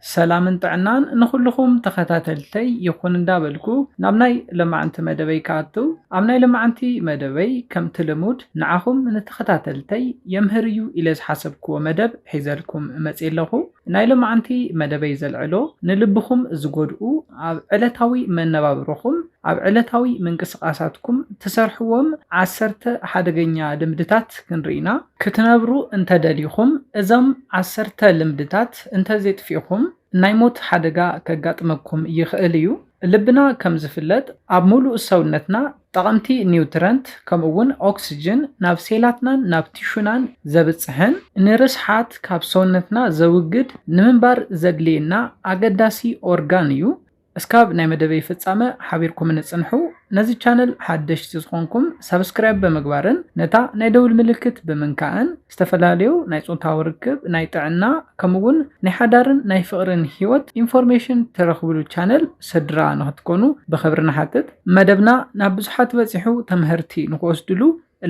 ሰላምን ጥዕናን ንኹልኹም ተኸታተልተይ ይኹን እንዳበልኩ ናብ ናይ ለማዕንቲ መደበይ ክኣቱ፣ ኣብ ናይ ለማዕንቲ መደበይ ከምቲ ልሙድ ንዓኹም ንተኸታተልተይ የምህር እዩ ኢለ ዝሓሰብክዎ መደብ ሒዘልኩም እመጽእ ኣለኹ። ናይ ለማዕንቲ መደበይ ዘልዕሎ ንልብኹም ዝጎድኡ ኣብ ዕለታዊ መነባብሮኹም ኣብ ዕለታዊ ምንቅስቓሳትኩም ትሰርሕዎም ዓሰርተ ሓደገኛ ልምድታት ክንርኢና። ክትነብሩ እንተደሊኹም እዞም ዓሰርተ ልምድታት እንተዘይጥፊኹም ናይ ሞት ሓደጋ ከጋጥመኩም ይኽእል እዩ። ልብና ከም ዝፍለጥ ኣብ ሙሉእ ሰውነትና ጠቐምቲ ኒውትረንት ከምኡ እውን ኦክስጅን ናብ ሴላትናን ናብ ቲሹናን ዘብጽሕን ንርስሓት ካብ ሰውነትና ዘውግድ ንምንባር ዘድልየና ኣገዳሲ ኦርጋን እዩ። እስካብ ናይ መደበይ ፍጻመ ሓቢርኩምኒ ጽንሑ። ነዚ ቻነል ሓደሽቲ ዝኾንኩም ሳብስክራይብ ብምግባርን ነታ ናይ ደውል ምልክት ብምንካእን ዝተፈላለዩ ናይ ጾታዊ ርክብ፣ ናይ ጥዕና ከምኡ እውን ናይ ሓዳርን ናይ ፍቕርን ህይወት ኢንፎርሜሽን ትረኽብሉ ቻነል ስድራ ንኽትኮኑ ብኽብሪ ንሓትት። መደብና ናብ ብዙሓት በጺሑ ተምህርቲ ንኽወስድሉ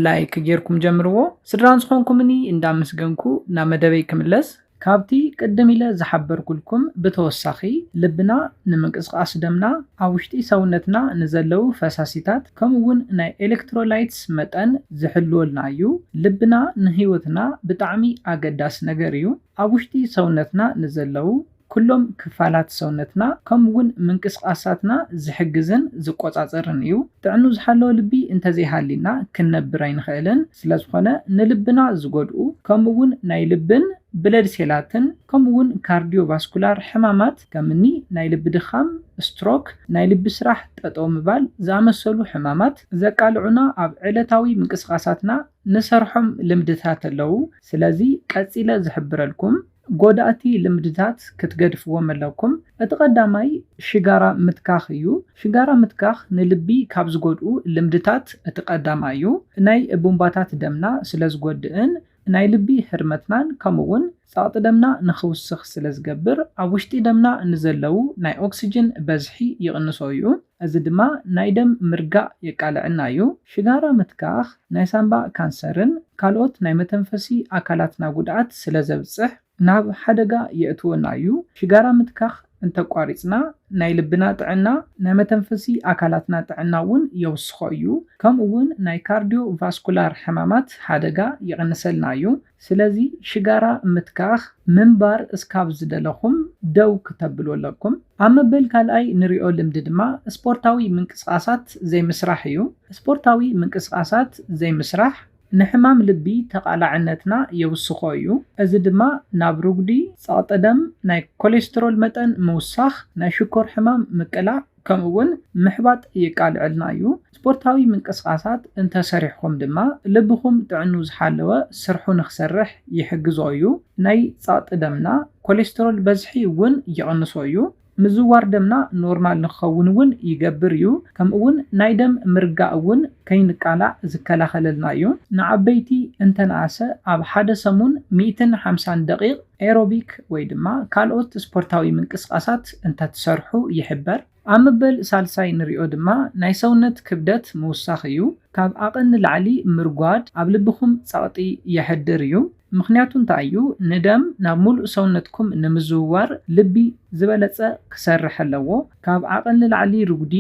ላይክ ጌርኩም ጀምርዎ። ስድራ ንዝኾንኩምኒ እንዳመስገንኩ ናብ መደበይ ክምለስ። ካብቲ ቅድም ኢለ ዝሓበርኩልኩም ብተወሳኺ ልብና ንምንቅስቓስ ደምና ኣብ ውሽጢ ሰውነትና ንዘለዉ ፈሳሲታት ከምኡ እውን ናይ ኤሌክትሮላይትስ መጠን ዝሕልወልና እዩ። ልብና ንህይወትና ብጣዕሚ ኣገዳሲ ነገር እዩ። ኣብ ውሽጢ ሰውነትና ንዘለዉ ኩሎም ክፋላት ሰውነትና ከምኡ እውን ምንቅስቓሳትና ዝሕግዝን ዝቆጻጸርን እዩ። ጥዕኑ ዝሓለወ ልቢ እንተዘይሃሊና ክንነብር ኣይንኽእልን። ስለዝኾነ ንልብና ዝጎድኡ ከምኡ እውን ናይ ልብን ብለድ ሴላትን ከምኡ እውን ካርዲዮቫስኩላር ሕማማት ከምኒ ናይ ልቢ ድኻም፣ ስትሮክ፣ ናይ ልቢ ስራሕ ጠጠው ምባል ዝኣመሰሉ ሕማማት ዘቃልዑና ኣብ ዕለታዊ ምንቅስቓሳትና ንሰርሖም ልምድታት ኣለዉ። ስለዚ ቀጺለ ዝሕብረልኩም ጎዳእቲ ልምድታት ክትገድፍዎም ኣለኩም። እቲ ቀዳማይ ሽጋራ ምትካኽ እዩ። ሽጋራ ምትካኽ ንልቢ ካብ ዝጎድኡ ልምድታት እቲ ቀዳማይ እዩ። ናይ ቡምባታት ደምና ስለ ዝጎድእን ናይ ልቢ ህርመትናን ከምኡ እውን ጸቕጢ ደምና ንኽውስኽ ስለ ዝገብር ኣብ ውሽጢ ደምና ንዘለዉ ናይ ኦክስጅን በዝሒ ይቕንሶ እዩ። እዚ ድማ ናይ ደም ምርጋእ የቃልዐና እዩ። ሽጋራ ምትካኽ ናይ ሳንባ ካንሰርን ካልኦት ናይ መተንፈሲ ኣካላትና ጉድኣት ስለ ዘብጽሕ ናብ ሓደጋ የእትወና እዩ። ሽጋራ ምትካኽ እንተቋሪጽና ናይ ልብና ጥዕና፣ ናይ መተንፈሲ ኣካላትና ጥዕና እውን የውስኾ እዩ። ከምኡ እውን ናይ ካርዲዮ ቫስኩላር ሕማማት ሓደጋ ይቕንሰልና እዩ። ስለዚ ሽጋራ ምትካኽ ምንባር እስካብ ዝደለኹም ደው ክተብሉ ኣለኩም። ኣብ መበል ካልኣይ ንሪኦ ልምዲ ድማ ስፖርታዊ ምንቅስቓሳት ዘይምስራሕ እዩ። ስፖርታዊ ምንቅስቓሳት ዘይምስራሕ ንሕማም ልቢ ተቓላዕነትና የውስኾ እዩ። እዚ ድማ ናብ ርጉዲ፣ ጸቕጢ ደም፣ ናይ ኮሌስትሮል መጠን ምውሳኽ፣ ናይ ሽኮር ሕማም ምቅላዕ፣ ከምኡ እውን ምሕባጥ የቃልዐልና እዩ። ስፖርታዊ ምንቅስቓሳት እንተሰሪሕኹም ድማ ልብኹም ጥዕኑ ዝሓለወ ስርሑ ንኽሰርሕ ይሕግዞ እዩ። ናይ ጸቕጢ ደምና፣ ኮሌስትሮል በዝሒ እውን ይቕንሶ እዩ። ምዝዋር ደምና ኖርማል ንክኸውን እውን ይገብር እዩ። ከምኡ እውን ናይ ደም ምርጋእ እውን ከይንቃላዕ ዝከላኸለልና እዩ። ንዓበይቲ እንተነኣሰ ኣብ ሓደ ሰሙን ሚእትን ሓምሳን ደቂቕ ኤሮቢክ ወይ ድማ ካልኦት ስፖርታዊ ምንቅስቓሳት እንተትሰርሑ ይሕበር። ኣብ መበል ሳልሳይ ንሪኦ ድማ ናይ ሰውነት ክብደት ምውሳኽ እዩ። ካብ ዓቐን ንላዕሊ ምርጓድ ኣብ ልብኹም ጸቕጢ የሕድር እዩ። ምኽንያቱ እንታይ እዩ? ንደም ናብ ሙሉእ ሰውነትኩም ንምዝውዋር ልቢ ዝበለጸ ክሰርሕ ኣለዎ። ካብ ዓቐን ንላዕሊ ርጉዲ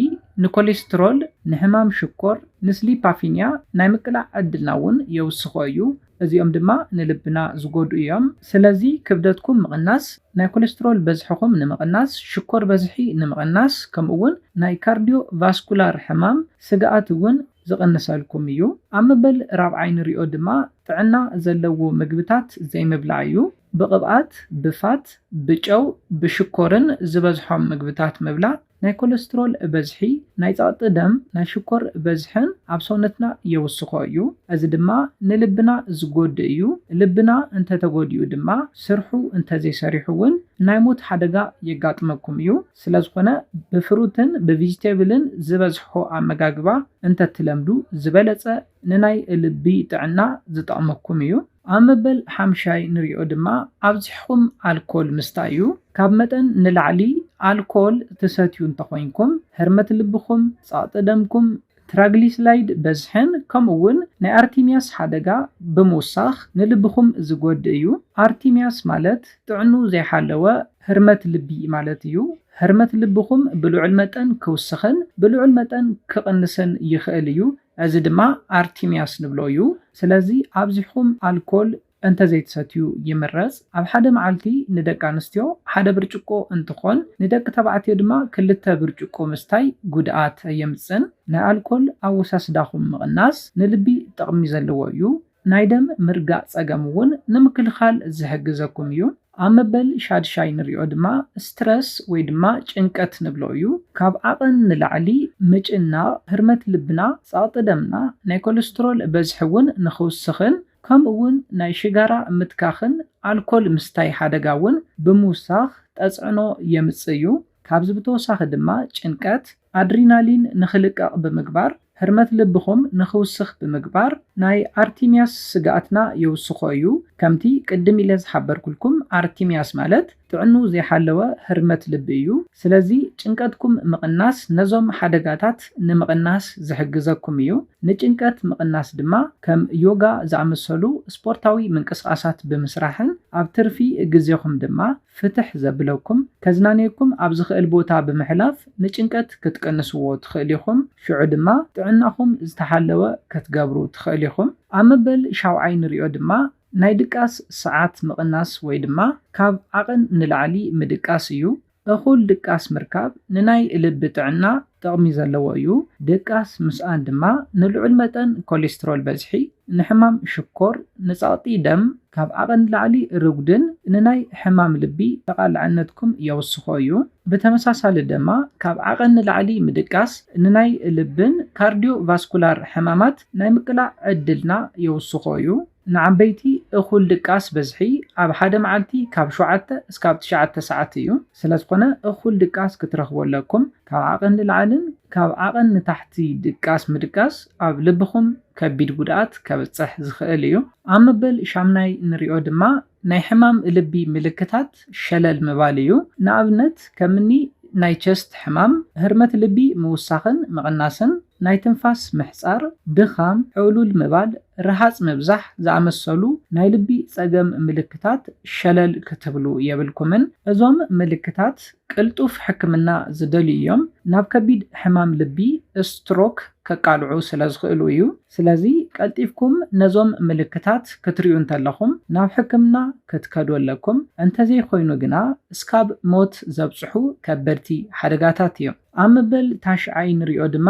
ንኮሌስትሮል፣ ንሕማም ሽኮር፣ ንስሊፓፊንያ ናይ ምቅላዕ ዕድልና እውን የውስኾ እዩ። እዚኦም ድማ ንልብና ዝጎድኡ እዮም። ስለዚ ክብደትኩም ምቕናስ፣ ናይ ኮሌስትሮል በዝሕኹም ንምቕናስ፣ ሽኮር በዝሒ ንምቕናስ፣ ከምኡ እውን ናይ ካርዲዮ ቫስኩላር ሕማም ስግኣት እውን ዝቕንሰልኩም እዩ። ኣብ መበል ራብዓይ ንሪኦ ድማ ጥዕና ዘለዎ ምግብታት ዘይምብላዕ እዩ። ብቕብኣት፣ ብፋት፣ ብጨው፣ ብሽኮርን ዝበዝሖም ምግብታት ምብላዕ ናይ ኮለስትሮል በዝሒ፣ ናይ ጸቕጢ ደም፣ ናይ ሽኮር በዝሕን ኣብ ሰውነትና የውስኾ እዩ። እዚ ድማ ንልብና ዝጎድእ እዩ። ልብና እንተተጎዲኡ ድማ ስርሑ እንተዘይሰሪሑ እውን ናይ ሞት ሓደጋ የጋጥመኩም እዩ። ስለዝኾነ ብፍሩትን ብቪጅቴብልን ዝበዝሖ ኣመጋግባ እንተትለምዱ ዝበለጸ ንናይ ልቢ ጥዕና ዝጠቕመኩም እዩ። ኣብ መበል ሓምሻይ ንሪኦ ድማ ኣብዚሕኹም ኣልኮል ምስታይ እዩ። ካብ መጠን ንላዕሊ ኣልኮል ትሰትዩ እንተኾይንኩም ህርመት ልብኹም፣ ጸቕጢ ደምኩም ትራግሊስላይድ በዝሕን ከምኡ እውን ናይ ኣርቲሚያስ ሓደጋ ብምውሳኽ ንልብኹም ዝጎድእ እዩ። ኣርቲሚያስ ማለት ጥዕኑ ዘይሓለወ ህርመት ልቢ ማለት እዩ። ህርመት ልብኹም ብልዑል መጠን ክውስኽን ብልዑል መጠን ክቕንስን ይኽእል እዩ። እዚ ድማ ኣርቲሚያስ ንብሎ እዩ። ስለዚ ኣብዚሕኩም ኣልኮል እንተዘይትሰትዩ ይምረጽ። ኣብ ሓደ መዓልቲ ንደቂ ኣንስትዮ ሓደ ብርጭቆ እንትኾን ንደቂ ተባዕትዮ ድማ ክልተ ብርጭቆ ምስታይ ጉድኣት ኣየምጽን። ናይ ኣልኮል ኣወሳስዳኹም ምቕናስ ንልቢ ጥቕሚ ዘለዎ እዩ። ናይ ደም ምርጋእ ጸገም እውን ንምክልኻል ዝሕግዘኩም እዩ። ኣብ መበል ሻድሻይ ንሪኦ ድማ ስትረስ ወይ ድማ ጭንቀት ንብሎ እዩ። ካብ ዓቐን ንላዕሊ ምጭናቕ ህርመት ልብና፣ ጸቕጢ ደምና፣ ናይ ኮለስትሮል በዝሒ እውን ንኽውስኽን ከምኡ እውን ናይ ሽጋራ ምትካኽን ኣልኮል ምስታይ ሓደጋ እውን ብምውሳኽ ተጽዕኖ የምጽእ እዩ። ካብዚ ብተወሳኺ ድማ ጭንቀት ኣድሪናሊን ንኽልቀቕ ብምግባር ህርመት ልብኹም ንኽውስኽ ብምግባር ናይ ኣርቲሚያስ ስግኣትና የውስኾ እዩ። ከምቲ ቅድም ኢለ ዝሓበርኩልኩም ኣርቲሚያስ ማለት ጥዕኑ ዘይሓለወ ህርመት ልቢ እዩ። ስለዚ ጭንቀትኩም ምቕናስ ነዞም ሓደጋታት ንምቕናስ ዝሕግዘኩም እዩ። ንጭንቀት ምቕናስ ድማ ከም ዮጋ ዝኣመሰሉ ስፖርታዊ ምንቅስቓሳት ብምስራሕን ኣብ ትርፊ ግዜኹም ድማ ፍትሕ ዘብለኩም ከዝናንየኩም ኣብ ዝኽእል ቦታ ብምሕላፍ ንጭንቀት ክትቅንስዎ ትኽእል ኢኹም። ሽዑ ድማ ጥዕናኹም ዝተሓለወ ክትገብሩ ትኽእል ኢኹም። ኣብ መበል ሻውዓይ ንሪኦ ድማ ናይ ድቃስ ሰዓት ምቕናስ ወይ ድማ ካብ ዓቐን ንላዕሊ ምድቃስ እዩ። እኹል ድቃስ ምርካብ ንናይ ልቢ ጥዕና ጥቕሚ ዘለዎ እዩ። ድቃስ ምስኣን ድማ ንልዑል መጠን ኮሌስትሮል በዝሒ፣ ንሕማም ሽኮር፣ ንጸቕጢ ደም፣ ካብ ዓቐን ንላዕሊ ርጉድን ንናይ ሕማም ልቢ ተቓላዕነትኩም የውስኾ እዩ። ብተመሳሳሊ ድማ ካብ ዓቐን ንላዕሊ ምድቃስ ንናይ ልብን ካርዲዮቫስኩላር ሕማማት ናይ ምቅላዕ ዕድልና የውስኾ እዩ። ንዓበይቲ እኹል ድቃስ በዝሒ ኣብ ሓደ መዓልቲ ካብ ሸውዓተ እስካብ ትሽዓተ ሰዓት እዩ። ስለዝኾነ እኹል ድቃስ ክትረኽቡ ኣለኩም። ካብ ዓቐን ንላዕልን ካብ ዓቐን ንታሕቲ ድቃስ ምድቃስ ኣብ ልብኹም ከቢድ ጉድኣት ከብጽሕ ዝኽእል እዩ። ኣብ መበል ሻምናይ ንሪኦ ድማ ናይ ሕማም ልቢ ምልክታት ሸለል ምባል እዩ። ንኣብነት ከምኒ ናይ ቸስት ሕማም፣ ህርመት ልቢ ምውሳኽን ምቕናስን፣ ናይ ትንፋስ ምሕጻር፣ ድኻም፣ ዕሉል ምባል፣ ረሃጽ ምብዛሕ ዝኣመሰሉ ናይ ልቢ ጸገም ምልክታት ሸለል ክትብሉ የብልኩምን። እዞም ምልክታት ቅልጡፍ ሕክምና ዝደልዩ እዮም። ናብ ከቢድ ሕማም ልቢ፣ ስትሮክ፣ ከቃልዑ ስለ ዝኽእሉ እዩ። ስለዚ ቀልጢፍኩም ነዞም ምልክታት ክትሪኡ እንተለኹም ናብ ሕክምና ክትከዱ ኣለኩም። እንተዘይኮይኑ ግና እስካብ ሞት ዘብጽሑ ከበድቲ ሓደጋታት እዮም። ኣብ መበል ታሽዓይ ንሪኦ ድማ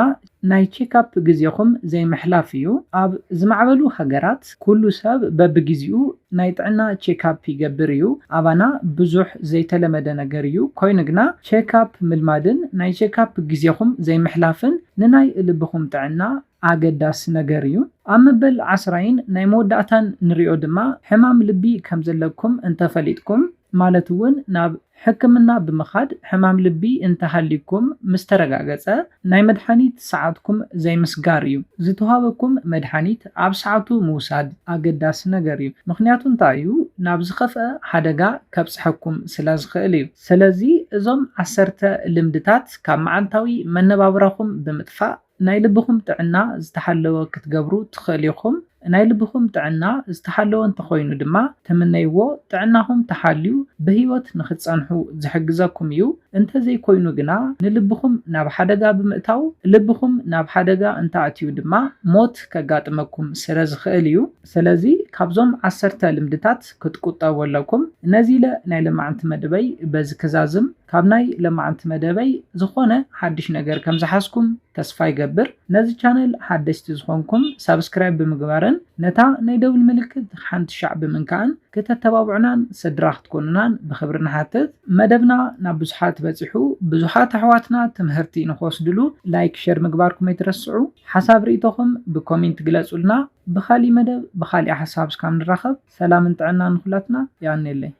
ናይ ቼካፕ ግዜኹም ዘይምሕላፍ እዩ። ኣብ ዝማዕበሉ ሃገራት ኩሉ ሰብ በብግዜኡ ናይ ጥዕና ቼካፕ ይገብር እዩ። ኣባና ብዙሕ ዘይተለመደ ነገር እዩ። ኮይኑ ግና ቼካፕ ምልማድን ናይ ቼካፕ ግዜኹም ዘይምሕላፍን ንናይ ልብኹም ጥዕና ኣገዳሲ ነገር እዩ። ኣብ መበል ዓስራይን ናይ መወዳእታን ንሪኦ ድማ ሕማም ልቢ ከም ዘለኩም እንተፈሊጥኩም፣ ማለት እውን ናብ ሕክምና ብምኻድ ሕማም ልቢ እንተሃልዩኩም ምስ ተረጋገጸ፣ ናይ መድሓኒት ሰዓትኩም ዘይምስጋር እዩ። ዝተዋህበኩም መድሓኒት ኣብ ሰዓቱ ምውሳድ ኣገዳሲ ነገር እዩ። ምኽንያቱ እንታይ እዩ? ናብ ዝኸፍአ ሓደጋ ከብጽሐኩም ስለ ዝኽእል እዩ። ስለዚ እዞም ዓሰርተ ልምድታት ካብ መዓልታዊ መነባብራኹም ብምጥፋእ ናይ ልብኹም ጥዕና ዝተሓለወ ክትገብሩ ትኽእሉ ኢኹም። ናይ ልብኹም ጥዕና ዝተሓለወ እንተኾይኑ ድማ፣ ትምነይዎ ጥዕናኹም ተሓልዩ ብህይወት ንኽትጸንሑ ዝሕግዘኩም እዩ። እንተዘይኮይኑ ግና፣ ንልብኹም ናብ ሓደጋ ብምእታው፣ ልብኹም ናብ ሓደጋ እንተኣትዩ ድማ ሞት ከጋጥመኩም ስለ ዝኽእል እዩ። ስለዚ ካብዞም ዓሰርተ ልምድታት ክትቁጠቡ ኣለኩም። ነዚ ኢለ ናይ ሎማዕንቲ መደበይ በዚ ክዛዝም። ካብ ናይ ሎማዕንቲ መደበይ ዝኾነ ሓድሽ ነገር ከም ዝሓዝኩም ተስፋ ይገብር። ነዚ ቻነል ሓደሽቲ ዝኾንኩም ሳብስክራይብ ብምግባርን ነታ ናይ ደውል ምልክት ሓንቲ ሻዕ ብምንካእን ክተተባብዑናን ስድራ ክትኮኑናን ብኽብሪ ንሓትት። መደብና ናብ ብዙሓት በጺሑ ብዙሓት ኣሕዋትና ትምህርቲ ንኽወስድሉ ላይክ፣ ሸር ምግባርኩም ኣይትረስዑ። ሓሳብ ርእይቶኹም ብኮሜንት ግለጹልና። ብኻሊእ መደብ ብኻሊእ ሓሳብ እስካብ ንራኸብ ሰላምን ጥዕናን ንኹላትና። የቐንየለይ።